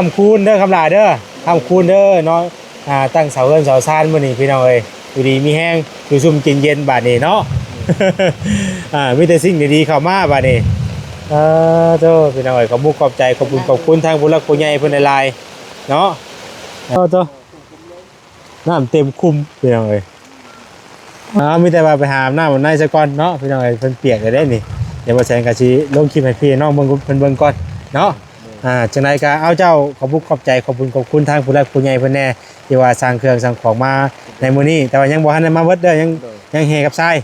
ຄ້ຳຄູນເດີ ຄຳຫຼ້າເດີ ຄ້ຳຄູນເດີເນາະ. ອ່າ ຕັ້ງເສົາເຮືອນເສົາຊານມື້ນີ້ພີ່ນ້ອງເອີຍ ຢູ່ດີມີແຮງ ຢູ່ຊຸ່ມກິນເຢັນບາດນີ້ເນາະ. ອ່າ ມີແຕ່ສິ່ງດີໆເຂົ້າມາບາດນີ້. ເອີ ໂທ້ ພີ່ນ້ອງເອີຍ ຂອບມຸກຂອບໃຈ ຂອບຄຸນຂອບຄຸນທາງຜູ້ຫຼັກຜູ້ໃຫຍ່ເພິ່ນຫຼາຍໆເນາະ. ເອີ ໂທ້ ນ້ຳເຕັມຄຸມພີ່ນ້ອງເອີຍ. ເອົາ ມີແຕ່ວ່າໄປຫາອາບນ້ຳອາບໃນຊະກ່ອນເນາະ ພີ່ນ້ອງເອີຍ ເພິ່ນປຽກແລ້ວເດ້ນີ້. ດຽວບໍ່ແສນກໍຊິລົງຄລິບໃຫ້ພີ່ນ້ອງເບິ່ງ ເພິ່ນເບິ່ງກ່ອນເນາະ. ອ່າ ຈັ່ງໃດກໍເອົາ ເຈົ້າ ຂອບມຸກຂອບໃຈ ຂອບບຸນຂອບຄຸນທາງຜູ້ຫຼັກຜູ້ໃຫຍ່ເພິ່ນແດ່ ທີ່ວ່າສັ່ງເຄື່ອງສັ່ງຂອງມາໃນມື້ນີ້ ແຕ່ວ່າຍັງບໍ່ທັນໄດ້ມາເບິດເດີ ຍັງ ໂດຍ ຍັງແຫ່ກັບຊາຍ.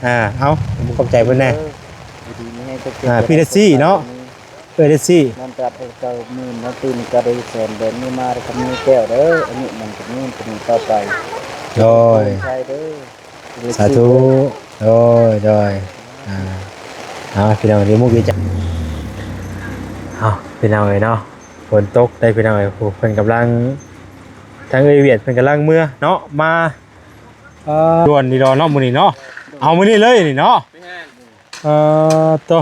ອ່າ ເອົາ ຂອບມຸກຂອບໃຈເພິ່ນແດ່. ຢູ່ດີມີແຮງ ອ່າ ພີ່ເດັດຊີເນາະ ເອື້ອຍເດັດຊີ ນອນຕາບໃຫ້ເກົ້າໝື່ນ ນອນຕື່ນກໍໄດ້ແສນ ແບບນີ້ມາໄດ້ຄຳມີແກ້ວເດີ ອາຍຸໝັ້ນຂະຍືນ ເປັນໜຶ່ງຕໍ່ໄປ. ໂດຍ ໃຊ່ເດີ ສາທຸ. ໂດຍ ໂດຍ ອ່າ ເອົາ ພີ່ນ້ອງ ດີມຸກດີໃຈ. ເອົາ ພີ່ນ້ອງເອີຍເນາະ ຝົນຕົກໄດ໋ພີ່ນ້ອງເອີຍ ໂອ້ ເພິ່ນກຳລັງ ທາງເອື້ອຍວຽດເພິ່ນກຳລັງເມືອເນາະ ມາ ເອີ ດ່ວນນີ້ດອກເນາະ ມື້ນີ້ເນາະ ເອົາມື້ນີ້ເລີຍນີ້ເນາະ. ແມ່ນ ເອີ ໂຕ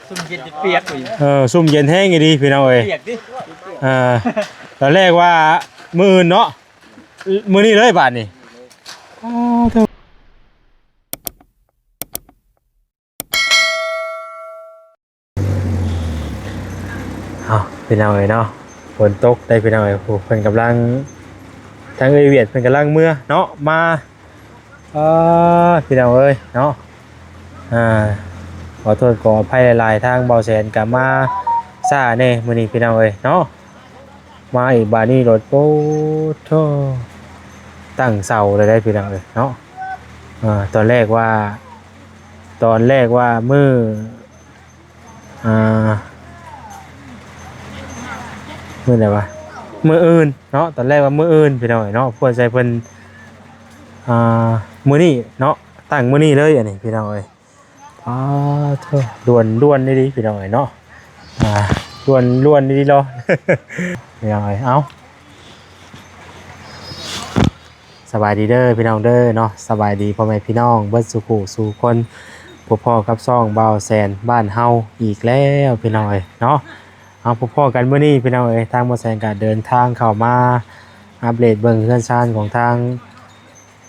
ຊຸ່ມເຢັນຈະປຽກຢູ່ ເອີ ຊຸ່ມເຢັນແຮງອີ່ຫຼີພີ່ນ້ອງເອີຍ ປຽກຕິ. ເອີ ຕອນແລກວ່າມື້ອື່ນເນາະ ມື້ນີ້ເລີຍບາດນີ້. ອ້າ ໂຕ ເອົາ ພີ່ນ້ອງເອີຍເນາະ ຝົນຕົກໄດ໋ພີ່ນ້ອງເອີຍ ໂອ້ ເພິ່ນກຳລັງ ທາງເອື້ອຍວຽດເພິ່ນກຳລັງເມືອເນາະ ມາ ອ່າ ພີ່ນ້ອງເອີຍເນາະ ອ່າ ຂໍໂທດຂໍອະໄພຫຼາຍໆ ທາງເບົາແສນກໍມາຊ້າແດ່ມື້ນີ້ພີ່ນ້ອງເອີຍເນາະ. ມາອີກບາດນີ້ໂລດ ໂອ້ໂທ້ ຕັ້ງເສົາເລີຍໄດ໋ພີ່ນ້ອງເອີຍເນາະ. ອ່າ ຕອນແລກວ່າ ຕອນແລກວ່າມື້ ອ່າ ມື້ໃດວະ ມື້ອື່ນເນາະ ຕອນແລກວ່າມື້ອື່ນພີ່ນ້ອງເອີຍເນາະ ພວກໃສ່ເພິ່ນ ອ່າ ມື້ນີ້ເນາະ ຕັ້ງມື້ນີ້ເລີຍ ອັນນີ້ພີ່ນ້ອງເອີຍ. ປາໂທ້ ດ່ວນໆອີ່ຫຼີພີ່ນ້ອງເອີຍເນາະ ອ່າ ດ່ວນໆອີ່ຫຼີເນາະ ພີ່ນ້ອງເອີຍ. ເອົ້າ ສະບາຍດີເດີພີ່ນ້ອງເດີເນາະ ສະບາຍດີພໍ່ແມ່ພີ່ນ້ອງເບິດສູ່ຜູ້ສູ່ຄົນ ພົບພໍ້ກັບຊ່ອງບ່າວແສນບ້ານເຮົາອີກແລ້ວພີ່ນ້ອງເອີຍເນາະ. ເອົາ ພົບພໍ້ກັນມື້ນີ້ພີ່ນ້ອງເອີຍ ທາງບ່າວແສນກໍເດີນທາງເຂົ້າມາອັບເດດເບິ່ງເຮືອນຊານຂອງທາງ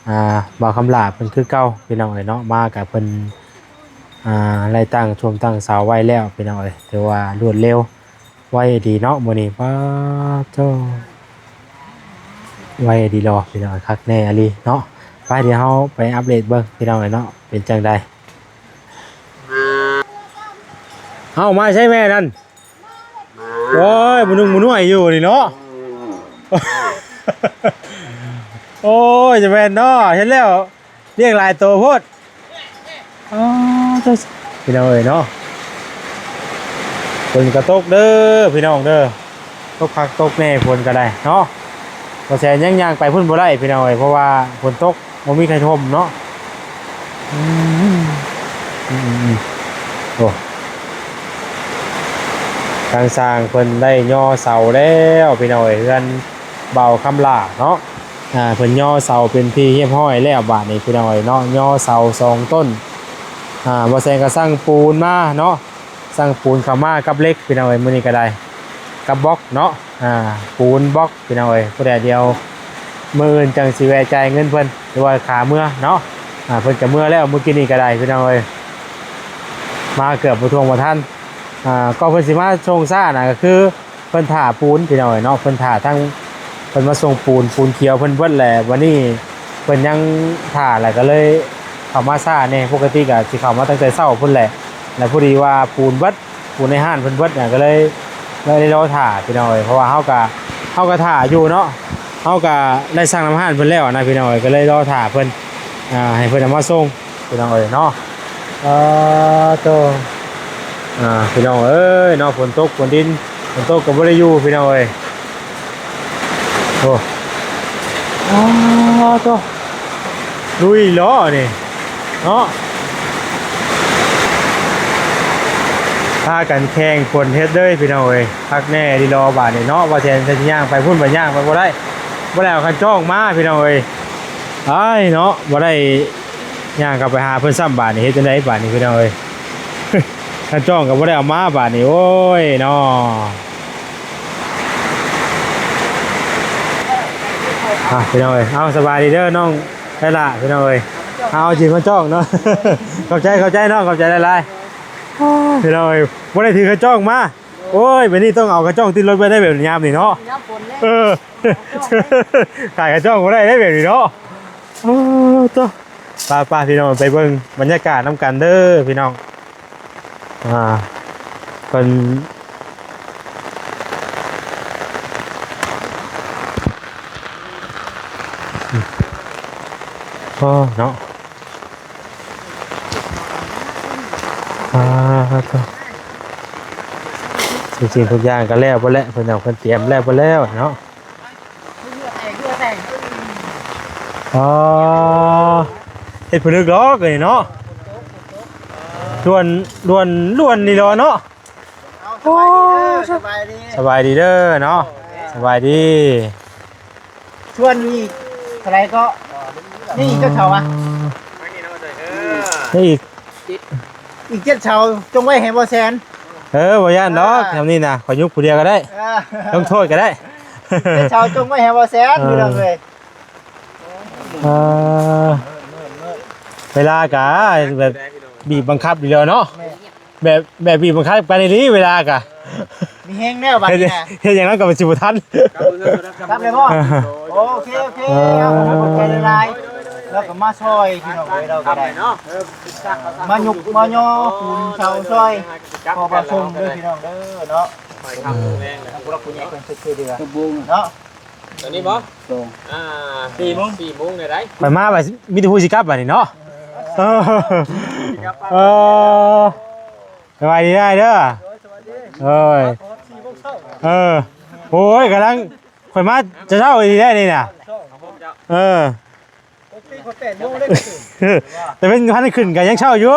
ອ່າ ບ່າວຄຳຫຼ້າເພິ່ນຄືເກົ່າພີ່ນ້ອງເອີຍເນາະ. ມາກໍເພິ່ນ ອ່າ ໄດ້ຕັ້ງຊຸມຕັ້ງເສົາໄວ້ແລ້ວພີ່ນ້ອງເອີຍ ຖືວ່າລວດເລັວ ໄວດີເນາະມື້ນີ້ ປາໂທ້ ໄວດີຫຼໍ່ພີ່ນ້ອງ ຄັກແນ່ອີ່ຫຼີເນາະ. ໄປ ດຽວເຮົາໄປອັບເດດເບິ່ງພີ່ນ້ອງເອີຍເນາະ ເປັນຈັ່ງໃດ. ເອົ້າ ມາໃສແມ່ນັ້ນ ໂອ້ຍ ມະນຸງມະນວຍຢູ່ນີ້ເນາະ. ໂອ້ຍ ຈະແມ່ນເນາະ ເຫັນແລ້ວ ລ້ຽງຫຼາຍໂຕໂພດ. ອ້າວ ພີ່ນ້ອງເອີຍເນາະ ຝົນກໍຕົກເດີພີ່ນ້ອງເດີ ຕົກຄັກຕົກແນ່ ຝົນກໍໄດ້ເນາະ. ບໍ່ແຊນຍັງຍ່າງໄປພຸ້ນບໍ່ໄດ້ພີ່ນ້ອງເອີຍ ເພາະວ່າຝົນຕົກ ບໍ່ມີໃຜຖົມເນາະ. ອືມ ອືມ ໂອ້ ທາງຊ່າງເພິ່ນໄດ້ຍໍເສົາແລ້ວພີ່ນ້ອງເອີຍ ເຮືອນ ບ່າວຄຳຫຼ້າເນາະ. ອ່າ ເພິ່ນຍໍເສົາເປັນທີ່ຮຽບຮ້ອຍແລ້ວບາດນີ້ພີ່ນ້ອງເອີຍເນາະ ຍໍເສົາສອງຕົ້ນ. ອ່າ ບໍ່ແຊນກໍສັ່ງປູນມາເນາະ ສັ່ງປູນເຂົ້າມາກັບເຫຼັກພີ່ນ້ອງເອີຍ ມື້ນີ້ກໍໄດ້ ກັບບລັອກເນາະ. ອ່າ ປູນບລັອກພີ່ນ້ອງເອີຍ ຜູ້ໃດ ດຽວມື້ອື່ນຈັ່ງຊິແວະຈ່າຍເງິນເພິ່ນ ຫຼືວ່າຂາເມືອເນາະ. ອ່າ ເພິ່ນກໍເມືອແລ້ວ ມື້ກີ້ນີ້ກໍໄດ້ພີ່ນ້ອງເອີຍ ມາເກືອບບໍ່ທ່ວງບໍ່ທັນ. ອ່າ ກໍເພິ່ນຊິມາສົ່ງຊ້ານະ ກໍຄື ເພິ່ນຖ້າປູນພີ່ນ້ອງເອີຍເນາະ ເພິ່ນຖ້າທັງ ເພິ່ນມາສົ່ງປູນ ປູນຂຽວເພິ່ນເບິດແຫຼະ ວັນນີ້ເພິ່ນຍັງຖ້າ ແລ້ວກໍເລີຍເຂົ້າມາຊ້າແດ່. ປົກກະຕິກໍຊິເຂົ້າມາຕັ້ງແຕ່ເຊົ້າພຸ້ນແຫຼະ ແລ້ວພໍດີວ່າປູນເບິດ ປູນໃນຮ້ານເພິ່ນເບິດນະ ກໍເລີຍ ເລີຍໄດ້ລໍຖ້າພີ່ນ້ອງເອີຍ ເພາະວ່າເຮົາກໍ ເຮົາກໍຖ້າຢູ່ເນາະ ເຮົາກໍໄດ້ສັ່ງນຳຮ້ານເພິ່ນແລ້ວນະພີ່ນ້ອງເອີຍ ກໍເລີຍລໍຖ້າເພິ່ນ ອ່າ ໃຫ້ເພິ່ນເອົາມາສົ່ງພີ່ນ້ອງເອີຍເນາະ. ເອີ ໂຕ ອ່າ ພີ່ນ້ອງເອີຍເນາະ ຝົນຕົກຝົນດິນ ຝົນຕົກກໍບໍ່ໄດ້ຢູ່ພີ່ນ້ອງເອີຍ. ໂອ້ ອ້າໂຕ ລຸຍເລາະນີ້ເນາະ ພາກັນແຂ່ງຝົນເຮັດເລີຍພີ່ນ້ອງເອີຍ. ຄັກແນ່ດີເລາະບາດນີ້ເນາະ ວ່າແຊນຊິຍ່າງໄປພຸ້ນ ບໍ່ຍ່າງໄປບໍ່ໄດ້ ບໍ່ໄດ້ເອົາຄັນຈ້ອງມາພີ່ນ້ອງເອີຍ. ອ້າຍເນາະ ບໍ່ໄດ້ຍ່າງເຂົ້າໄປຫາເພິ່ນຊ້ຳບາດນີ້ ເຮັດຈັ່ງໃດບາດນີ້ພີ່ນ້ອງເອີຍ. ຄັນຈ້ອງກໍບໍ່ໄດ້ເອົາມາບາດນີ້ ໂອ້ຍເນາະ. ອ່ະ ພີ່ນ້ອງເອີຍ ເອົາ ສະບາຍດີເດີນ້ອງໄລລາ ພີ່ນ້ອງເອີຍ ເອົາ ຈິນມາຈ້ອງເນາະ ຂອບໃຈ ຂອບໃຈນ້ອງ ຂອບໃຈຫຼາຍໆ ພີ່ນ້ອງເອີຍ ບໍ່ໄດ້ຖືຂະຈ້ອງມາ ໂອ້ຍ ແບບນີ້ຕ້ອງເອົາຂະຈ້ອງຕິດລົດໄວ້ໄດ້ແບບຍາມນີ້ເນາະ ຍາມຝົນເດ້ ເອີ ຂາດຂະຈ້ອງບໍ່ໄດ້ເດ້ແບບນີ້ເນາະ ໂອ້ ໂຕ ໄປໆ ພີ່ນ້ອງ ໄປເບິ່ງບັນຍາກາດນຳກັນເດີພີ່ນ້ອງ ອ່າ ເພິ່ນ ໂອ້ ເນາະ ອ່າ ໂຕ ທຸກສິ່ງທຸກຢ່າງກໍແລ້ວເບິດແລ້ວ ເພິ່ນເອົາ ເພິ່ນຕຽມແລ້ວເບິດແລ້ວເນາະ. ອໍ ເຮັດຜະລຶກດອກອັນນີ້ເນາະ ລ້ວນ ລ້ວນ ລ້ວນນີ້ເນາະ ໂອ້ ສະບາຍດີ ສະບາຍດີເດີເນາະ ສະບາຍດີ ຊວນອີກເທົ່າໃດກໍ ນີ້ອີກຈັກເສົາວະ ນີ້ອີກ ອີກເຈັດເສົາ ຈົ່ງໄວ້ໃຫ້ບໍ່ແສນ ເອີ ບໍ່ຢ້ານດອກ ອ່າ ແຖວນີ້ນະ ຂ້ອຍຍຸບຜູ້ດຽວກໍໄດ້ ອ່າ ລົງໂທດກໍໄດ້ ເຈັດເສົາຈົ່ງໄວ້ໃຫ້ບໍ່ແສນ ເອີ ພີ່ນ້ອງເອີຍ ເອີ ເວລາກະແບບບີບບັງຄັບຢູ່ແລ້ວເນາະ ແມ່ນ ແບບ ແບບບີບບັງຄັບກັນອີ່ຫຼີເວລາກະ ມີແຮງແລ້ວບັດນີ້ນະ ເຮັດ ເຮັດຫຍັງນຳກໍຊິບໍ່ທັນ ກັບແລ້ວບໍ່ ໂອເຄ ໂອເຄ ເອີ ເອົາ ຂອບໃຈຫຼາຍໆ ແລ້ວກໍມາຊ່ອຍພີ່ນ້ອງເອີຍ ເຮົາກໍໄດ້ ມາຍົກມາຍໍປູນເສົາຊ່ອຍ ຂໍພະສົງເດີພີ່ນ້ອງເດີເນາະ ເອີ ທາງຜູ້ຫຼັກຜູ້ໃຫຍ່ເພິ່ນຊ່ວຍເຫຼືອເນາະ ຕອນນີ້ບໍ່ ສອງ ອ່າ ສີ່ໂມງ ສີ່ໂມງໄດ້ໄດ ໄປມາວ່າມີແຕ່ຜູ້ຊິກັບບັດນີ້ເນາະ ເອີ ເອີ ສະບາຍດີອ້າຍເດີ ໂດຍ ສະບາຍດີ ເອີຍ ເອີ ໂອ້ຍ ກຳລັງ ຂ້ອຍມາຈະເຊົ້າອີ່ຫຼີໄດນີ້ນະ ເອີ ແຕ່ເປັນພັນຂຶ້ນກໍຍັງເຊົ້າຢູ່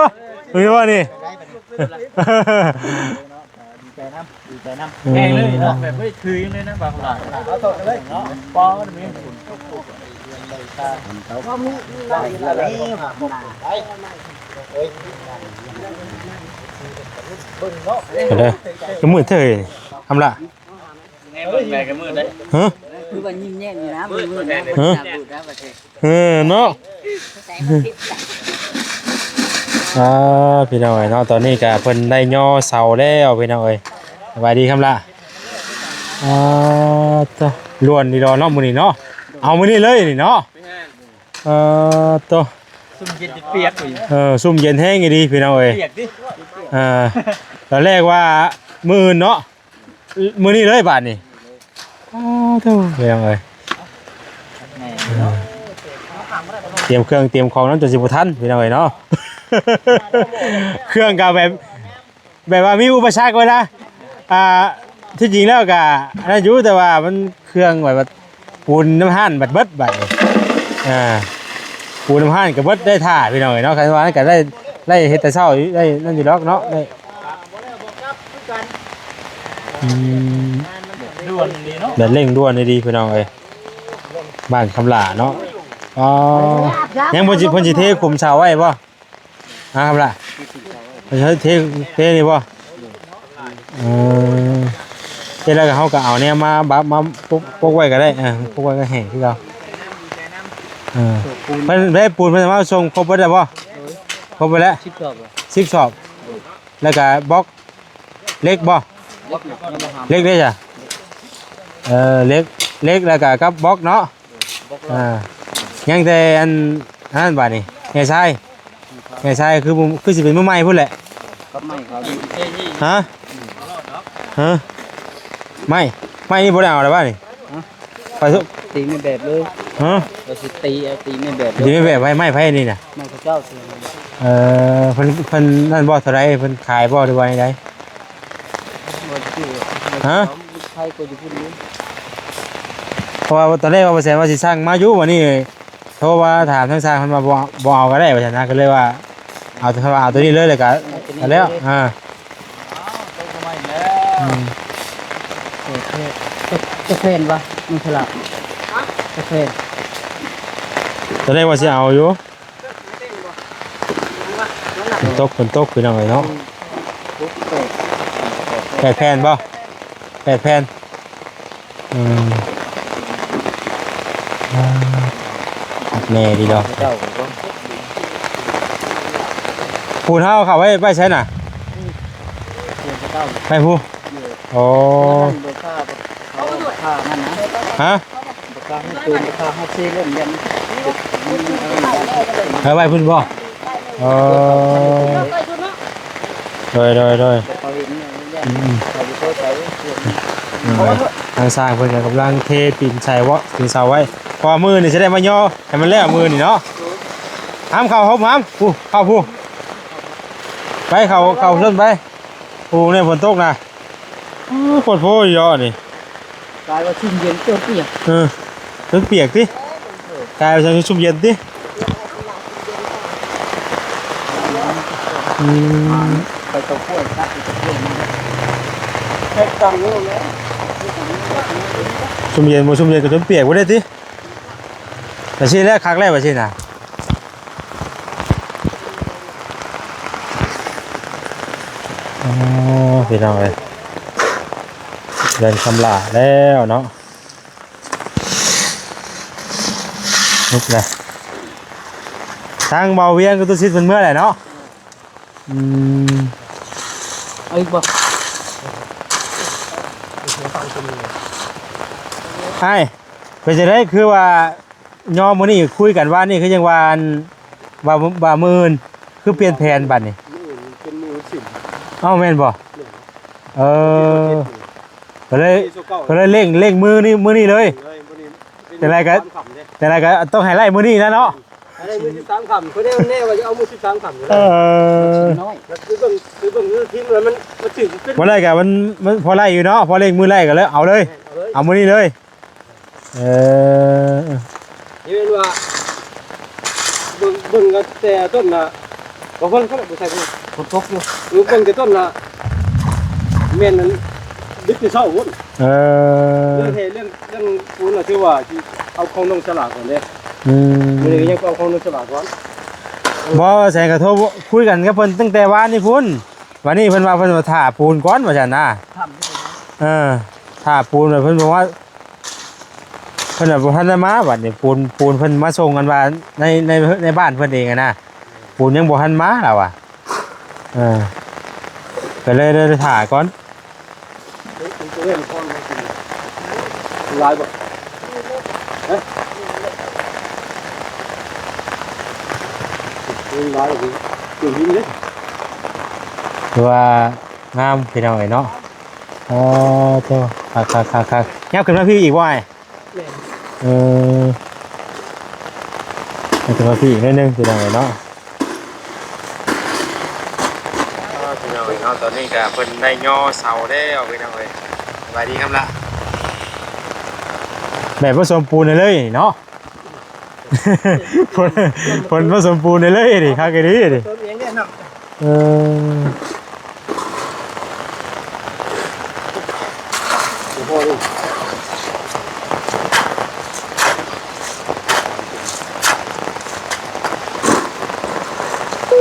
ເຫັນບໍ່ນີ້ ດີໃຈນຳ ດີໃຈນຳ ແຮງເລີຍເນາະ ແບບບໍ່ໄດ້ຖືຫຍັງເລີຍນະ ບາງຫຼາຍ ເອົາຕໍ່ກັນເລີຍເນາະ ປ້ອນມີຝົນຕົກ ເບິ່ງເນາະ ເດີ ຄືມືດເທີ ອຳລະ ແນ່ນອນແມ່ກໍມືດເດ້ ຮະ ຄືວ່າຍິ້ມແຍ້ມຢູ່ນະ ມືດ ມືດນະ ຮະ ໜ້າບູດນະ ປະເທດ ເອີ ເນາະ ອ່າ ພີ່ນ້ອງເອີຍເນາະ ຕອນນີ້ກະເພິ່ນໄດ້ຍໍເສົາແລ້ວ ພີ່ນ້ອງເອີຍ ສະບາຍດີຄຳລະ ອ່າ ໂຕ ລ້ວນດີດອເນາະ ມື້ນີ້ເນາະ ເອົາມື້ນີ້ເລີຍນີ້ເນາະ ເອີ ໂຕ ຊຸ່ມເຢັນຈະປຽກຢູ່ ເອີ ຊຸ່ມເຢັນແຮງອີ່ຫຼີ ພີ່ນ້ອງເອີຍ ປຽກຕິ ເອີ ຕອນແລກວ່າມື້ອື່ນເນາະ ມື້ນີ້ເລີຍບາດນີ້ ອ້າໂທ້ ພີ່ນ້ອງເອີຍ ຕຽມເຄື່ອງຕຽມຂອງນຳຈົນຊິບໍ່ທັນ ພີ່ນ້ອງເອີຍເນາະ ເຄື່ອງກໍແບບ ແບບວ່າມີອຸປະສັກໄວ້ນະ ອ່າ ທີ່ຈິງແລ້ວກໍອັນນັ້ນຢູ່ ແຕ່ວ່າມັນເຄື່ອງແບບວ່າ ປູນນ້ຳຮ້ານບັດເບິດບາດນີ້ ອ່າ ປູນນ້ຳຮ້ານກໍເບິດ ໄດ້ຖ້າພີ່ນ້ອງເອີຍເນາະ ຄັນວ່ານັ້ນກໍໄດ້ ໄດ້ເຮັດແຕ່ເຊົ້າ ໄດ້ນັ້ນຢູ່ດອກເນາະ ໄດ້ ອືມ ດ່ວນອີ່ຫຼີເນາະ ແບບເລັ່ງດ່ວນອີ່ຫຼີພີ່ນ້ອງເອີຍ ບ້ານຄຳຫຼ້າເນາະ ອໍ ຍັງບໍ່ຊິ ເພິ່ນຊິເທຂຸມເສົາໄວ້ບໍ່? ອ່າ ຄຳລະ ເທ ເທນີ້ບໍ່? ເອີ ເຮັດແລ້ວກໍເຮົາກໍເອົາແນວມາບັບ ມາປົກ ປົກໄວ້ກໍໄດ້ ເອີ ປົກໄວ້ກໍແຫ້ງຄືເກົ່າ ເອີ ເພິ່ນໄດ້ປູນ ເພິ່ນມາສົ່ງຄົບເບິດແລ້ວບໍ່? ຄົບເບິດແລ້ວ ສິບສອບ ສິບສອບ ແລ້ວກໍບລັອກ ເຫຼັກບໍ່? ເຫຼັກເດ້ຈ້ະ ເອີ ເຫຼັກ ເຫຼັກແລ້ວກໍກັບບລັອກເນາະ ອ່າ ຍັງແຕ່ອັນ ອັນນັ້ນບາດນີ້ ແຮ່ຊາຍ ແຮ່ຊາຍຄື ຄືຊິເປັນມື້ໃໝ່ພຸ້ນແຫຼະ ກັບໃໝ່ເຂົາ ຮະ ຮະ ໄມ້ ໄມ້ນີ້ບໍ່ໄດ້ເອົາແລ້ວບາດນີ້ ຮະ ໄປ ຕີໄມ້ແບບເລີຍ ຮະ ວ່າຊິຕີເອົາ ຕີໄມ້ແບບເລີຍ ຕີໄມ້ແບບໄວ້ ໄມ້ໃຜນີ້ນະ ໄມ້ເຂົາເຈົ້າ ເອີ ເພິ່ນ ເພິ່ນນັ້ນບໍ່ ເທົ່າໃດ ເພິ່ນຂາຍບໍ່ ຫຼືວ່າໃດ? ບໍ່ຮູ້ ຮະ ໃຜກໍຢູ່ພຸ້ນຢູ່ ເພາະວ່າຕອນແລກວ່າບໍ່ແສນວ່າຊິສັ່ງມາຢູ່ ບັດນີ້ໂທມາຖາມທາງຊ່າງ ເພິ່ນວ່າບໍ່ ບໍ່ເອົາກໍໄດ້ວ່າຊັ້ນນະ ກໍເລີຍວ່າເອົາ ເອົາໂຕນີ້ເລີຍ ແລ້ວກໍ ເອົາໂຕນີ້ ແລ້ວ ເລີຍ ອ່າ ຕາມເຂົາມາອີກແລ້ວ ອືມ ໂອເຄ ຈະ ຈະແຂວນວະ ມັນສະຫຼາດ ຮະ ຈະແຂວນ ຕອນແລກວ່າຊິເອົາຢູ່ ຝົນຕົກ ຝົນຕົກ ພີ່ນ້ອງເອີຍເນາະ ແປດແຜ່ນບໍ່? ແປດແຜ່ນ ອືມ ອ່າ ຄັກແນ່ດີດອກ. ເຈົ້າກໍ ປູນເຮົາເອົາເຂົ້າໄວ້ ໄວ້ໃສນະ? ເພື່ອນເຈົ້າ ໄວ້ພຸ້ນ. ໂອ້ ບໍ່ກ້າ ບໍ່ກ້ານັ້ນນະ. ຮະ? ບໍ່ກ້າໃຫ້ຕື່ນ ບໍ່ກ້າໃຫ້ຊີເຫຼັ້ນເຫຼັ້ນ. ເອົາໄວ້ພຸ້ນບໍ່? ເອີ ໂດຍ ໂດຍ ໂດຍ. ອືມ ອືມ ທາງຊ່າງເພິ່ນກໍກຳລັງເທຕີນໃສ່ເວາະ ຕີນເສົາໄວ້ ເພາະວ່າມື້ນີ້ຊິໄດ້ມາຍໍໃຫ້ມັນແລ້ວມື້ນີ້ເນາະ. ຫ້າມເຂົ້າ ໂຮມ ຫ້າມ ຜູ້ ເຂົ້າຜູ້ ໄປ ເຂົ້າ ເຂົ້າເຊິ່ນໄປ. ໂອ້ ແນວຝົນຕົກນະ ໂອ້ ໂພດໂພຢູ່ດອກນີ້. ກາຍວ່າຊຸ່ມເຢັນ ຈົນປຽກ. ເອີ ຈົນປຽກຕິ? ກາຍວ່າຊຸ່ມເຢັນຕິ? ອືມ ໄປເຕົາກ້ວຍ ຕັດເຕົາກ້ວຍ ເຮັດຕັງໂລດແລ້ວ. ຊຸ່ມເຢັນບໍ່ຊຸ່ມເຢັນກໍຈົນປຽກບໍ່ໄດ້ຕິ? ແຕ່ຊີ້ແລ້ວ ຄັກແລ້ວວ່າຊີ້ນະ. ອໍ ພີ່ນ້ອງເອີຍ ເດືອນຄຳຫຼ້າແລ້ວເນາະ. ລຸກແລ້ວ ທາງເບົາວຽງກັບຕຸສິດເພິ່ນເມືອແຫຼະເນາະ. ອືມ ເອົາອີກບໍ່? ອ້າຍ ເປັນຈັ່ງໃດ? ຄືວ່າຍໍມື້ນີ້ ຄຸຍກັນວານນີ້ ຄືຍັງວ່າ ອັນ ວ່າ ວ່າມື້ອື່ນ ຄືປ່ຽນແຜນບັດນີ້? ມື້ອື່ນເປັນມື້ວັນສິນ. ເອົ້າ ແມ່ນບໍ່? ແມ່ນ. ເອີ ກໍເລີຍ ກໍເລີຍເລັ່ງ ເລັ່ງມື້ນີ້ ມື້ນີ້ເລີຍ. ຈັ່ງໃດກໍ ຈັ່ງໃດກໍຕ້ອງໃຫ້ໄດ້ມື້ນີ້ແຫຼະເນາະ. ໃຫ້ໄດ້ມື້ສິບສາມຄ່ຳ ເພິ່ນແນ່ວ່າຈະເອົາມື້ສິບສາມຄ່ຳຢູ່ແລ້ວ. ເອີ ແລ້ວຄືເບິ່ງ ຄືເບິ່ງທີ່ມັນ ມັນຖືກເປັນ ບໍ່ໄດ້ກໍມັນ ມັນພໍໄດ້ຢູ່ເນາະ ພໍເລັ່ງມື້ໄດ້ກໍເລີຍເອົາເລີຍ. ແມ່ນ ເອົາເລີຍ ເອົາມື້ນີ້ເລີຍ. ເອີ ນີ້ແມ່ນວ່າ ເບິ່ງ ເບິ່ງແຕ່ຕົ້ນນະ ບໍ່ເພິ່ນ ເພິ່ນບໍ່ໃສ່ເພິ່ນ ຝົນຕົກຢູ່ ເອີ ເບິ່ງແຕ່ຕົ້ນນະ ແມ່ນນັ້ນ ດຶກແຕ່ເຊົ້າພຸ້ນ. ເອີ ເລື່ອງເຮັດ ເລື່ອງ ເລື່ອງປູນນະ ຖືວ່າຊິເອົາຂອງນ້ອງສະຫຼາກ່ອນເດ້. ອືມ ມື້ນີ້ກໍຍັງເອົາຂອງນ້ອງສະຫຼາກ່ອນ. ບໍ່ ແສງກໍໂທຄຸຍກັນກັບເພິ່ນຕັ້ງແຕ່ວານນີ້ພຸ້ນ. ວານນີ້ເພິ່ນວ່າເພິ່ນວ່າຖ້າປູນກ່ອນວ່າຊັ້ນນະ. ເອີ ຖ້າປູນ ເພິ່ນບອກວ່າ ເພິ່ນວ່າບໍ່ທັນໄດ້ມາ. ບັດນີ້ປູນ ປູນເພິ່ນມາສົ່ງ ອັນວ່າໃນ ໃນ ໃນບ້ານເພິ່ນເອງຫັ້ນນະ ປູນຍັງບໍ່ທັນມາລາວວ່າ. ເອີ ກໍເລີຍໄດ້ຖ້າກ່ອນ. ຫຼາຍບໍ່? ຮະ? ຫຼາຍບໍ່? ເປັນຫີນເດ້. ຖືວ່າງາມ ພີ່ນ້ອງເອີຍເນາະ. ອໍ ໂທ້ ຄັກໆໆໆ. ຍັບຂຶ້ນມາພີ້ອີກບໍ່ອ້າຍ? ແມ່ນ. ເອີ ຍັບຂຶ້ນມາພີ້ອີກໜ້ອຍໜຶ່ງ ພີ່ນ້ອງເອີຍເນາະ. ອໍ ພີ່ນ້ອງເອີຍເນາະ ຕອນນີ້ກໍເພິ່ນໄດ້ຍໍເສົາແລ້ວ ພີ່ນ້ອງເອີຍ. ສະບາຍດີຄຳລະ ແບບບໍ່ສົມປູນໃຫ້ເລີຍເນາະ. ເພິ່ນ ເພິ່ນບໍ່ສົມປູນໃຫ້ເລີຍນີ້ ຄັກອີ່ຫຼີນີ້. ເອີ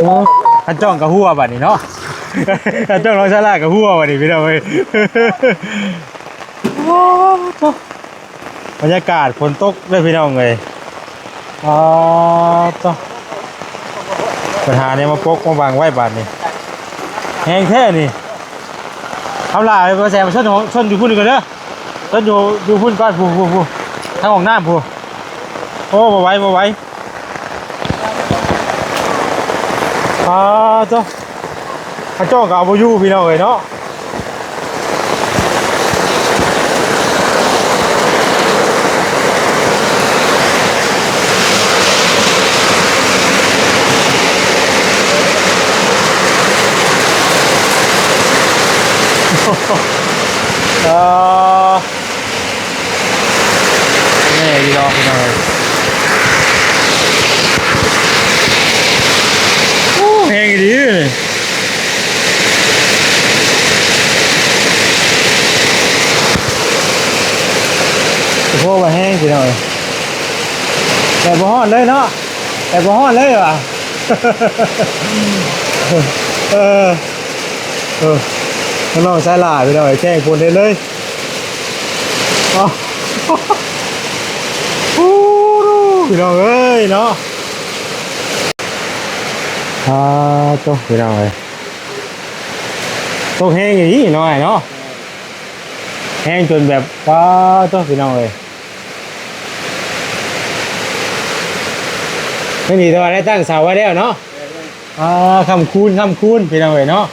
ໂອ້ ຄັນຈ້ອງກໍຮົ່ວບັດນີ້ເນາະ. ຄັນຈ້ອງນ້ອງສາລາກໍຮົ່ວບັດນີ້ ພີ່ນ້ອງເອີຍ. ໂອ້ ບັນຍາກາດຝົນຕົກເດີພີ່ນ້ອງເອີຍ. ອໍ ໂທ້ ບັນຫານີ້ມາປົກມາບັງໄວ້ບາດນີ້ ແຮງແທ້ນີ້. ເອົາຫຼ້າໄປແຊມຊົນ ຊົນຢູ່ພຸ້ນກ່ອນເດີ ຊົນຢູ່ ຢູ່ພຸ້ນກ່ອນ ຜູ້ ຜູ້ ຜູ້ ທາງຫ້ອງນ້ຳຜູ້. ໂອ້ ບໍ່ໄຫວ ບໍ່ໄຫວ. ປາດໂທ້ ເຂົາເຈົ້າກໍເອົາບໍ່ຢູ່ພີ່ນ້ອງເອີຍເນາະ. ເອີ ແນ່ຢູ່ດອກພີ່ນ້ອງເອີຍ. ໂອ້ ແຮງອີ່ຫຼີ. ໂອ້ ວ່າແຮງພີ່ນ້ອງເອີຍ. ແດດບໍ່ຮ້ອນເລີຍເນາະ ແດດບໍ່ຮ້ອນເລີຍວ່າ. ເອີ ເອີ ນ້ອງສາຍຫຼ້າພີ່ນ້ອງເອີຍ ແຈ້ງຝົນເຮັດເລີຍ. ອໍ ໂອ້ ພີ່ນ້ອງເອີຍເນາະ ອ່າ ໂຕ ພີ່ນ້ອງເອີຍ ຕົກແຮງອີ່ຫຼີເນາະ ອ້າຍເນາະ ແຮງຈົນແບບ ປ້າໂຕ ພີ່ນ້ອງເອີຍ ຍັງດີແຕ່ວ່າໄດ້ຕັ້ງເສົາໄວ້ແລ້ວເນາະ. ອ່າ ຄ້ຳຄູນ ຄ້ຳຄູນ ພີ່ນ້ອງເອີຍເນາະ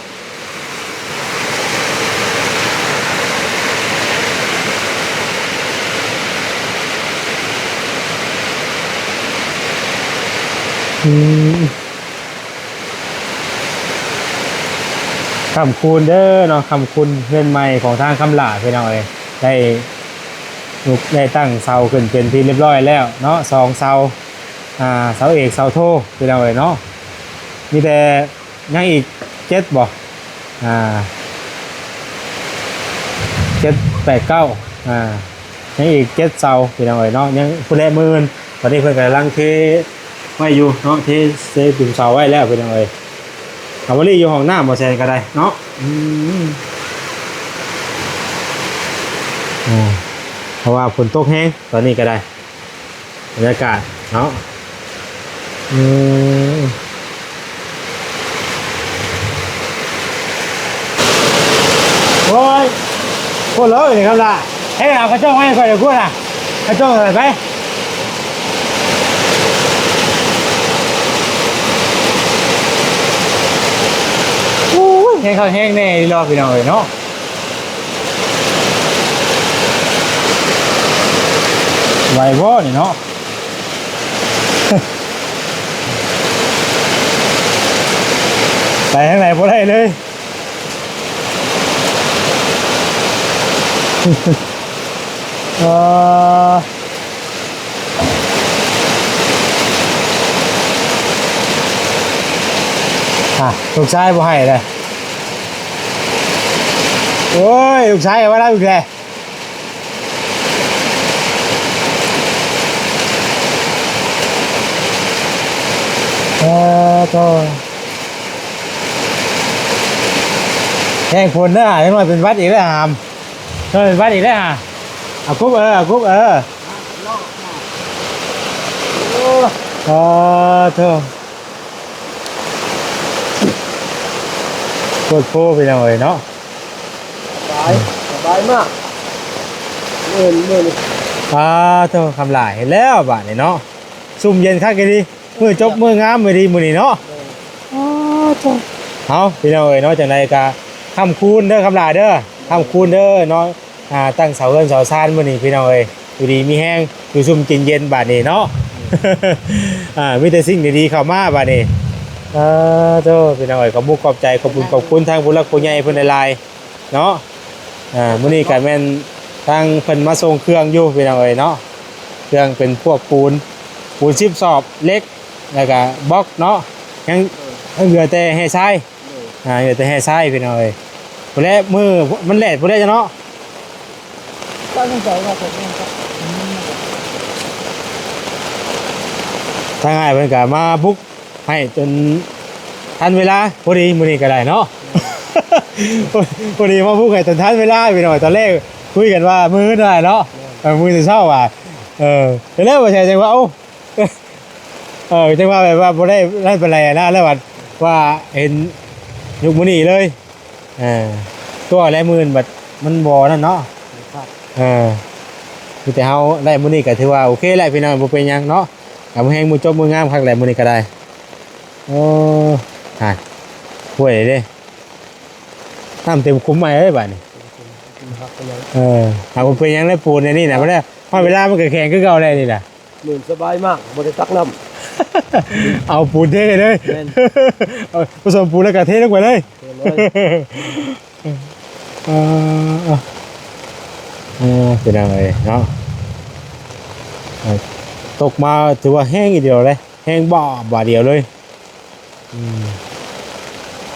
ອືມ ຄ້ຳຄູນເດີເນາະ ຄ້ຳຄູນເຮືອນໃໝ່ຂອງທາງຄຳຫຼ້າ ພີ່ນ້ອງເອີຍ ໄດ້ ໄດ້ຕັ້ງເສົາຂຶ້ນເປັນທີ່ຮຽບຮ້ອຍແລ້ວເນາະ ສອງເສົາ ອ່າ ເສົາເອກເສົາໂທ ພີ່ນ້ອງເອີຍເນາະ ມີແຕ່ ຍັງອີກເຈັດບໍ່ ອ່າ ເຈັດ ແປດ ເກົ້າ ອ່າ ຍັງອີກເຈັດເສົາ ພີ່ນ້ອງເອີຍເນາະ ຍັງພຸ້ນແຫຼະ ມື້ອື່ນ ຕອນນີ້ເພິ່ນກຳລັງເທໄວ້ຢູ່ເນາະ ເທ ເທປຸມເສົາໄວ້ແລ້ວ ພີ່ນ້ອງເອີຍ ເອົາ ບໍ່ລີ້ຢູ່ຫ້ອງນ້ຳ ບໍ່ແຊນກໍໄດ້ເນາະ ອືມ ອ່າ ເພາະວ່າຝົນຕົກແຮງ ຕອນນີ້ກໍໄດ້ ບັນຍາກາດເນາະ ອືມ ໂອ້ຍ ໂຄດເລີຍນີ້ຄັບລະ ເຮັດເອົາກະຈອກມາໃຫ້ຂ້ອຍເດີ ພຸ້ນນະ ກະຈອກໃສ່ໄປ ໂອ້ຍ ແຮງຄັກແຮງແນ່ອີ່ຫຼີ ພີ່ນ້ອງເອີຍເນາະ. ໄຫວບໍ່ນີ້ເນາະ ໄປທາງໃດບໍ່ໄດ້ເລີຍ ເອີ ອ່ະ ລູກຊາຍບໍ່ໃຫ້ເລີຍ ໂອ້ຍ ລູກຊາຍວ່າລາວອີກແລ້ວ ເອີ ໂທ້ ແຮງຝົນເດີ ຈັກໜ່ອຍເປັນຫວັດອີກແລ້ວຫາມ ເປັນຫວັດອີກແລ້ວຫາ ເອົາກຸບ ເອີ ເອົາກຸບ ເອີ ໂອ້ ເອີ ໂທ້ ໂພດໂພ ພີ່ນ້ອງເອີຍເນາະ ສະບາຍ ສະບາຍມາກ ເອີ ມື້ນີ້ ອ່າ ໂທ້ ຄຳຫຼ້າ ເຫັນແລ້ວບາດນີ້ເນາະ ຊຸ່ມເຢັນຄັກອີ່ຫຼີ ມື້ຈົບມື້ງາມອີ່ຫຼີມື້ນີ້ເນາະ ເອີ ເອົາ ພີ່ນ້ອງເອີຍເນາະ ຈັ່ງໃດກະຄ້ຳຄູນເດີ ຄຳຫຼ້າເດີ ຄ້ຳຄູນເດີເນາະ ອ່າ ຕັ້ງເສົາເຮືອນເສົາຊານມື້ນີ້ ພີ່ນ້ອງເອີຍ ຢູ່ດີມີແຮງ ຢູ່ຊຸ່ມກິນເຢັນບາດນີ້ເນາະ ອ່າ ມີແຕ່ສິ່ງດີໆເຂົ້າມາບາດນີ້ ເອີ ໂທ້ ພີ່ນ້ອງເອີຍ ຂອບມຸກຂອບໃຈ ຂອບຄຸນຂອບຄຸນທາງຜູ້ຫຼັກຜູ້ໃຫຍ່ເພິ່ນຫຼາຍໆ ເນາະ ອ່າ ມື້ນີ້ກະແມ່ນທາງເພິ່ນມາສົ່ງເຄື່ອງຢູ່ ພີ່ນ້ອງເອີຍເນາະ ເຄື່ອງເປັນພວກປູນ ປູນສິບສອບ ເຫຼັກ ແລ້ວກະບລັອກເນາະ ຍັງ ຍັງເຫຼືອແຕ່ແຮ່ຊາຍ ອ່າ ເຫຼືອແຕ່ແຮ່ຊາຍ ພີ່ນ້ອງເອີຍ ພຸ້ນແຫຼະ ມື້ມັນແດດພຸ້ນແຫຼະເນາະ ທາງອ້າຍເພິ່ນກະມາບຸກ ໃຫ້ຈົນທັນເວລາ ພໍດີມື້ນີ້ກໍໄດ້ເນາະ ພໍດີມາບຸກໃຫ້ຈົນທັນເວລາພີ່ນ້ອງ ຕອນແລກຄຸຍກັນວ່າມື້ອື່ນເນາະ ເອີ ມື້ເຊົ້າວ່າ ເອີ ແລ້ວວ່າແທ້ຈັ່ງວ່າ ໂອ້ ເອີ ຈັ່ງວ່າແບບວ່າບໍ່ໄດ້ນັ້ນປານໃດນະ ແລ້ວວ່າ ວ່າເຫັນຍຸກມື້ນີ້ເລີຍ ເອີ ຕົວະແລະ ມື້ອື່ນບັດມັນບໍ່ນັ້ນເນາະ ເອີ ມີແຕ່ເຮົາໄດ້ມື້ນີ້ກໍຖືວ່າໂອເຄແຫຼະພີ່ນ້ອງ ບໍ່ເປັນຫຍັງເນາະ ກະມື້ແຮງມື້ຈົບມື້ງາມຄັກແຫຼະມື້ນີ້ກໍໄດ້ ໂອ້ ຫັ້ນ ຫ້ວຍເດ້ ນ້ຳເຕັມຂຸມໃໝ່ເລີຍບາດນີ້ ເອີ ຫາກບໍ່ເປັນຫຍັງແລ້ວ ປູນອັນນີ້ນະ ພໍແລ້ວ ຮອດເວລາມັນກໍແຂງຄືເກົ່າແລ້ວນີ້ນະ ເໝືອນສະບາຍມາກ ບໍ່ໄດ້ຕັກນ້ຳ ເອົາປູນເທເລີຍ ແມ່ນ ເອົາ ປະສົມປູນແລ້ວກໍເທລົງໄປເລີຍ ເອີ ເອີ ພີ່ນ້ອງເອີຍເນາະ ຕົກມາຖືວ່າແຮງອີກດຽວເລີຍ ແຮງບາບບາດດຽວເລີຍ ອືມ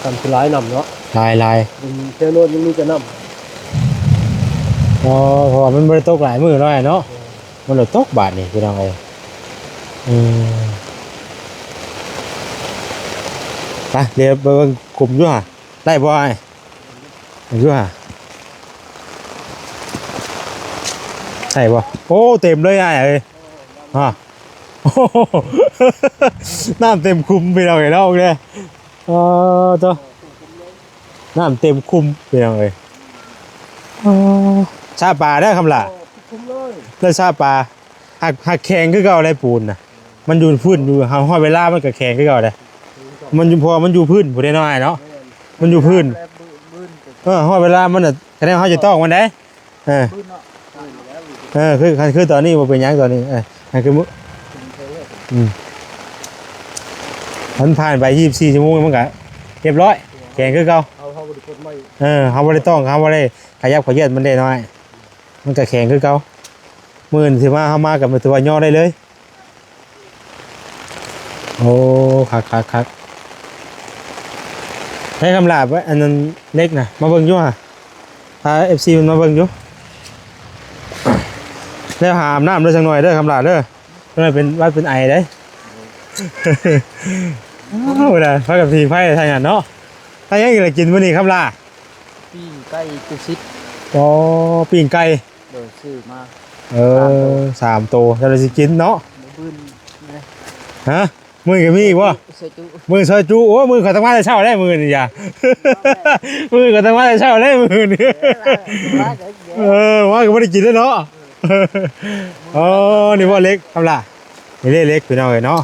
ຄັນຄືຫຼາຍນ້ຳເນາະ ຫຼາຍໆ ແຖວໂນ້ນຍັງມີແຕ່ນ້ຳ ອໍ ເພາະວ່າມັນບໍ່ໄດ້ຕົກຫຼາຍມື້ເນາະ ເນາະ ເອີ ມັນລະຕົກບາດນີ້ພີ່ນ້ອງເອີຍ ອືມ ໄປ ດຽວໄປເບິ່ງຂຸມຢູ່ຫາ ໄດ້ບໍ່ອ້າຍ? ຢູ່ຫາ ໃສ່ບໍ່? ໂອ້ ເຕັມເລີຍອ້າຍເອີຍ. ຮະ ນ້ຳເຕັມຄຸມພີ່ນ້ອງເອີຍເນາະ ເອີ ໂຕ ນ້ຳເຕັມຄຸມພີ່ນ້ອງເອີຍ ເອີ ຊາປາເດີຄຳຫຼ້າ ເລີຍຊາປາ ຫາກ ຫາກແຂງຄືເກົ່າໄດ໋ ປູນນະ ມັນຢູ່ພື້ນຢູ່ ຮອດເວລາມັນກໍແຂງຄືເກົ່າໄດ໋ ມັນຢູ່ ເພາະວ່າມັນຢູ່ພື້ນພຸ້ນເດ້ນ້ອຍເນາະ ມັນຢູ່ພື້ນ ເອີ ຮອດເວລາມັນນະ ຄະແນນເຮົາຈະຕ້ອງມັນໄດ໋ ເອີ ເອີ ຄື ຄືຕອນນີ້ບໍ່ເປັນຫຍັງຕອນນີ້ ເອີ ອັນຄືມື້ ອືມ ມັນຜ່ານໄປຊາວສີ່ຊົ່ວໂມງ ມັນກະຮຽບຮ້ອຍ ແຂງຄືເກົ່າ ເຮົາ ເຮົາບໍ່ໄດ້ກົດໃໝ່ ເອີ ເຮົາບໍ່ໄດ້ຕ້ອງ ເຮົາບໍ່ໄດ້ຂະຫຍັບຂະເຫຍີດມັນໄດ້ນ້ອຍ ມັນກະແຂງຄືເກົ່າ ມື້ອື່ນຊິມາ ເຮົາມາກະຖືວ່າຍໍໄດ້ເລີຍ. ໂອ້ ຄັກໆໆ ໃຫ້ຄຳຫຼ້າ ອັນນັ້ນເຫຼັກນະ ມາເບິ່ງຢູ່ຫະ ພາເອັຟຊີເພິ່ນມາເບິ່ງຢູ່ ແລ້ວຫາອາບນ້ຳເດີ ຈັກໜ່ອຍເດີ ຄຳຫຼ້າເດີ ເພິ່ນເປັນຫວັດເປັນໄອເດ້ ໂອ້ ໄດ້ ພາກັນຜິງໄຟທາງນັ້ນເນາະ ໄດ້ຫຍັງລະກິນມື້ນີ້ ຄຳຫຼ້າ? ປີ້ງໄກ່ຕຸຊິດ ອໍ ປີ້ງໄກ່ ໂດຍ ຊື້ມາ ເອີ ສາມໂຕ ສາມໂຕ ເຈົ້າລະຊິກິນເນາະ ມື້ອື່ນ ຮະ ມື້ອື່ນກໍມີອີກບໍ່? ຊອຍຈຸ ມື້ຊອຍຈຸ ໂອ້ ມື້ຂ້ອຍຕ້ອງມາແຕ່ເຊົ້າເດ້ ມື້ນີ້ຢາ ມື້ຂ້ອຍຕ້ອງມາແຕ່ເຊົ້າເດ້ ມື້ນີ້ ເອີ ວ່າກໍບໍ່ໄດ້ກິນແລ້ວເນາະ ອໍ ນີ້ບໍ່ເຫຼັກ ຄຳຫຼ້າ ນີ້ເຫຼັກ ເຫຼັກພີ່ນ້ອງເອີຍເນາະ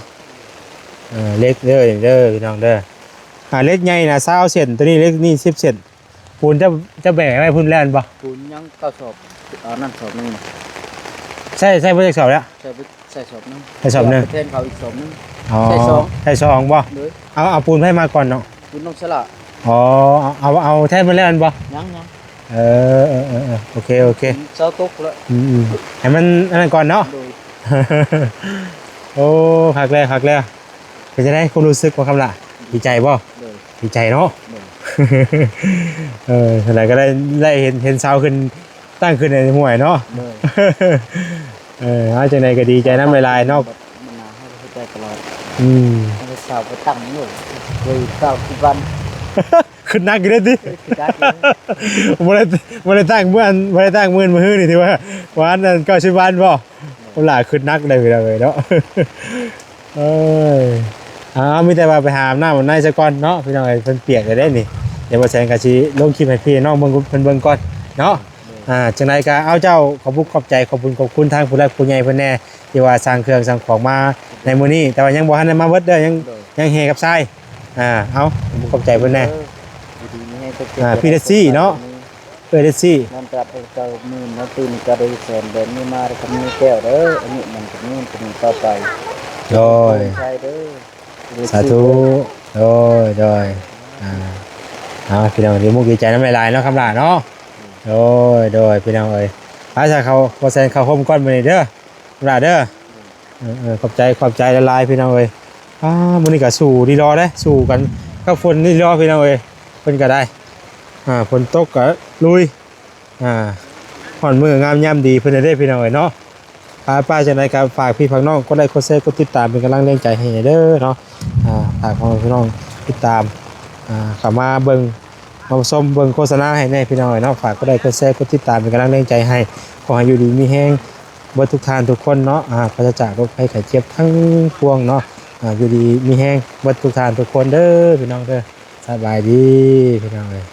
ເອີ ເຫຼັກເດີ ເດີພີ່ນ້ອງເດີ ອ່າ ເຫຼັກໃຫຍ່ນະຊາວເສັ້ນ ໂຕນີ້ເຫຼັກນີ້ສິບເສັ້ນ ປູນຈະ ຈະແບກໄວ້ພຸ້ນແລ້ວແມ່ນບໍ່? ປູນຍັງເກົ້າສອບ ເອົານັ້ນສອບໜຶ່ງ ໃສ່ ໃສ່ບໍ່ຈັກສອບແລ້ວ? ໃສ່ ໃສ່ສອບໜຶ່ງ ໃສ່ສອບໜຶ່ງ ແທນເຂົາອີກສອບໜຶ່ງ ອໍ ໃສ່ສອງ ໃສ່ສອງບໍ່? ໂດຍ ເອົາ ເອົາປູນໃຜມາກ່ອນເນາະ? ປູນນ້ອງສະຫຼະ ອໍ ເອົາ ເອົາ ເອົາແທນເພິ່ນແລ້ວແມ່ນບໍ່? ຍັງ ຍັງ ເອີ ເອີ ເອີ ເອີ ໂອເຄ ໂອເຄ ເຊົາຕົກແລ້ວ ອືມ ອືມ ໃຫ້ມັນອັນນັ້ນກ່ອນເນາະ ໂດຍ ໂອ້ ຄັກແລ້ວ ຄັກແລ້ວ ເປັນຈັ່ງໃດຄວາມຮູ້ສຶກວ່າຄຳຫຼ້າ ດີໃຈບໍ່? ໂດຍ ດີໃຈເນາະ ໂດຍ ເອີ ຈັ່ງໃດກໍໄດ້ ໄດ້ເຫັນ ເຫັນເສົາຂຶ້ນ ຕັ້ງຂຶ້ນໃນຫ້ວຍເນາະ ໂດຍ ເອີ ເອົາ ຈັ່ງໃດກໍດີໃຈນຳຫຼາຍໆເນາະ ມັນໜາວ ເຮົາເຮັດໄດ້ຕະຫຼອດ ອືມ ເຮົາເຮັດເສົາໄປຕັ້ງຢູ່ ເລີຍເກົ້າສິບວັນ ຂຶ້ນໜັກຢູ່ເດ້ຕິ ເອີ ຂຶ້ນໜັກຢູ່ ບໍ່ໄດ້ ບໍ່ໄດ້ຕັ້ງມື້ ບໍ່ໄດ້ຕັ້ງມື້ ມື້ຮືນີ້ຖືວ່າ ວ່າອັນນັ້ນເກົ້າສິບວັນບໍ່? ໂອ້ ຫຼາຍ ຂຶ້ນໜັກເດ້ພີ່ນ້ອງເອີຍເນາະ ເອີຍ ເອົາ ມີແຕ່ວ່າໄປຫາອາບນ້ຳອາບໃນຊະກ່ອນເນາະ ພີ່ນ້ອງເອີຍ ເພິ່ນປຽກແລ້ວເດ້ນີ້ ດຽວບໍ່ແສນກໍຊິລົງຄລິບໃຫ້ພີ່ນ້ອງເບິ່ງ ເພິ່ນເບິ່ງກ່ອນເນາະ ອ່າ ຈັ່ງໃດກໍເອົາ ເຈົ້າ ຂອບຄຸນຂອບໃຈ ຂອບຄຸນຂອບຄຸນທາງຜູ້ຫຼັກຜູ້ໃຫຍ່ເພິ່ນແດ່ ທີ່ວ່າສັ່ງເຄື່ອງສັ່ງຂອງມາໃນມື້ນີ້ ແຕ່ວ່າຍັງບໍ່ທັນໄດ້ມາເບິດເດີ ຍັງ ໂດຍ ຍັງແຫ່ກັບຊາຍ ອ່າ ເອົາ ຂອບໃຈເພິ່ນແດ່ ເອີ ຢູ່ດີມີແຮງ ອ່າ ພີ່ເດັດຊີເນາະ ເອື້ອຍເດັດຊີ ນອນຕາເພິ່ນເກົ້າໝື່ນ ນອນຕື່ນກໍໄດ້ແສນ ແບບນີ້ມາກໍມີແກ້ວເດີ ອາຍຸມັນກໍມີ ກໍມີຕໍ່ໄປ ໂດຍ ໃຊ່ເດີ ສາທຸ ໂດຍ ໂດຍ ອ່າ ເອົາ ພີ່ນ້ອງ ດີມຸກດີໃຈນຳຫຼາຍໆເນາະ ຄຳຫຼ້າເນາະ ໂດຍ ໂດຍ ພີ່ນ້ອງເອີຍ ໄປຊະ ເຂົ້າ ບໍ່ແສນເຂົ້າໂຮມກ່ອນມື້ນີ້ເດີ ຄຳຫຼ້າເດີ ເອີ ເອີ ຂອບໃຈ ຂອບໃຈຫຼາຍໆ ພີ່ນ້ອງເອີຍ ອ່າ ມື້ນີ້ກໍສູ້ດີລໍເດ້ ສູ້ກັນກັບຝົນດີລໍ ພີ່ນ້ອງເອີຍ ເພິ່ນກໍໄດ້ ອ່າ ຝົນຕົກກໍລຸຍ ອ່າ ຮອດມື້ງາມຍາມດີເພິ່ນເດ້ ພີ່ນ້ອງເອີຍເນາະ ໄປໆ ຈັ່ງໃດກໍຝາກພີ່ຝາກນ້ອງກົດໄລກົດແຊ ກົດຕິດຕາມ ເປັນກຳລັງແຮງໃຈໃຫ້ແດ່ເດີເນາະ ອ່າ ຝາກພໍ່ແມ່ພີ່ນ້ອງຕິດຕາມ ອ່າ ເຂົ້າມາເບິ່ງ ມາຊົມເບິ່ງໂຄສະນາໃຫ້ແດ່ ພີ່ນ້ອງເອີຍເນາະ ຝາກກົດໄລກົດແຊ ກົດຕິດຕາມ ເປັນກຳລັງແຮງໃຈໃຫ້ ຂໍໃຫ້ຢູ່ດີມີແຮງເບິດທຸກທ່ານທຸກຄົນເນາະ ອ່າ ປາສະຈາກໂລກໄພໄຂ້ເຈັບທັງປວງເນາະ ອ່າ ຢູ່ດີມີແຮງເບິດທຸກທ່ານທຸກຄົນເດີ ພີ່ນ້ອງເດີ ສະບາຍດີ ພີ່ນ້ອງເອີຍ.